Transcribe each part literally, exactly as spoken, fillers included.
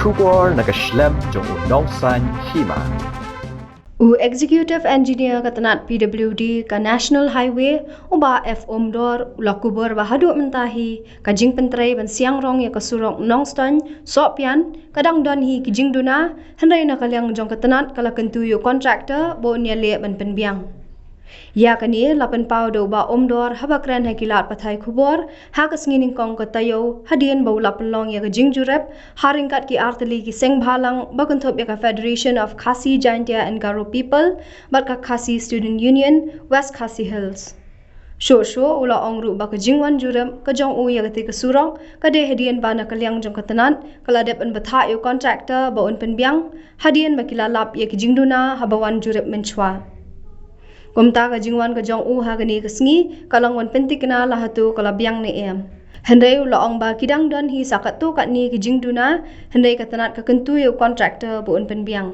Khubor na ka shlem jong u nongsan hima. U Executive Engineer ka tnat P W D ka National Highway, u Bah F Umdor, u la kubur ba haduh mynta hi ka jingpyntrei ban siang rong ïa ka surok Nongstoiñ Sohpian ka dang don hi ki jingduna, hynrei na ka liang jong ka tnat ka la kyntu ïa u contractor ba un ïaleh ban pynbiang. Ïa kane la pynpaw da u Bah Umdor haba kren ha ki lad pathai khubor ha ka sngi nyngkong ka taïew, hadien ba u la pynlong ïa ka jingjurip ha ryngkat ki artylli ki seng bhalang ba kynthup ïa ka Federation of Khasi Jaintia and Garo People bad ka Khasi Student Union West Khasi Hills. Shuh shuh u la ong ruh ba ka jingwan jurip ka jong u ïa katei ka surok ka dei hadien ba na ka liang jong ka tnat ka la dep ban batai ïa u contractor ba un pynbiang, hadien ba ki la lap ïa ki jingduna haba wan jurip mynshuwa. Kumta ka jingwan ka jong u ha kane ka sngi ka long ban pyntikna la hato ka la biang ne em. Hynrei u la ong ba ki dang don hi sa katto katne ki jingduna, hynrei ka tnat ka kyntu ïa u contractor ba un pynbiang.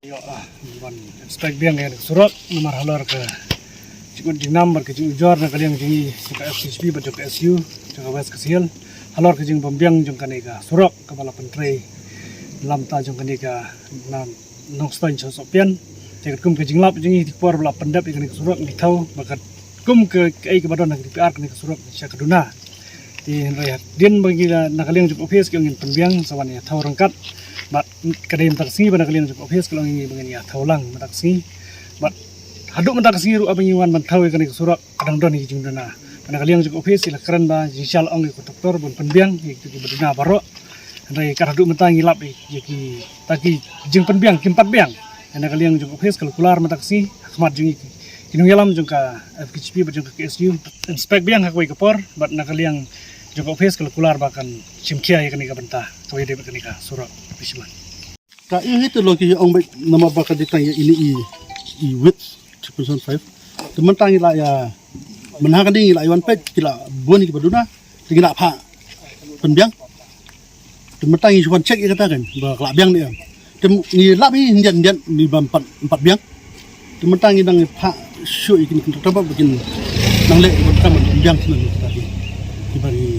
Ïoh, ah, ban inspect biang ïa ka surok namar halor ka jingkut jingnam bad ka jingujor na ka liang jong ngi jong ka F K J P bad jong ka S U jong ka West Khasi Hills halor ka jingbym biang jong kane ka surok kaba la pyntrei lamta jong kane ka na Nongstoiñ sha Sohpian. Te katkum ka jinglap jong ngi, te ka por ba la pyndep ïa kane ka surok ngi thaw ba katkum ka, kaei kaba don ha ka D P R kane ka surok sha ka duna. Te hynrei hadien ba ngi la na ka liang jong ka office ki ong ngin pynbiang sa wan ïathaw ryngkat. Bad ka dei mynta ka sngi ba na ka liang jong ka office ki la ong ïa ngi ba ngin ïathaw lang mynta ka sngi. Bad haduh mynta ka sngi ruh haba ngi wan ban thaw ïa kane ka surok ka dang don hi ki jingduna. Bad na ka liang jong ka office ki la kren ba jingshai la ong ïa ka doktor ban pynbiang ïa kiba duna baroh. Hynrei kat haduh mynta ngi lap ïa kita ki jingpynbiang kim pat biang. Na ka liang jong ka office ka la kular mynta ka sngi ha khmat jong ngi ki nongïalam jong ka F K J P bad jong ka K S U inspect biang ha kawei ka por bad na ka liang jong ka office ka la kular ba kan shim khia ïa kane ka bynta kawei de bad kane ka surok. Pishman. Ka ïohi te long ki ong bad namar ba ka dei tang ïa ini i i width three point seven five. Te mynta ngi la ïa mynha ka dei ngi la ïa wan peit ki la bun kiba duna te ngi la phah pynbiang. Te mynta ngi shu wan check ïa kata kan ba ka la biang ne em. Te ngi lap hi hyndiat hyndiat ni ba em pat em pat biang. Te mynta ngi dang phah shuh ïa kine ki contractor ba kin nang leh ban kam ban biang shuh na kata ki ba ngi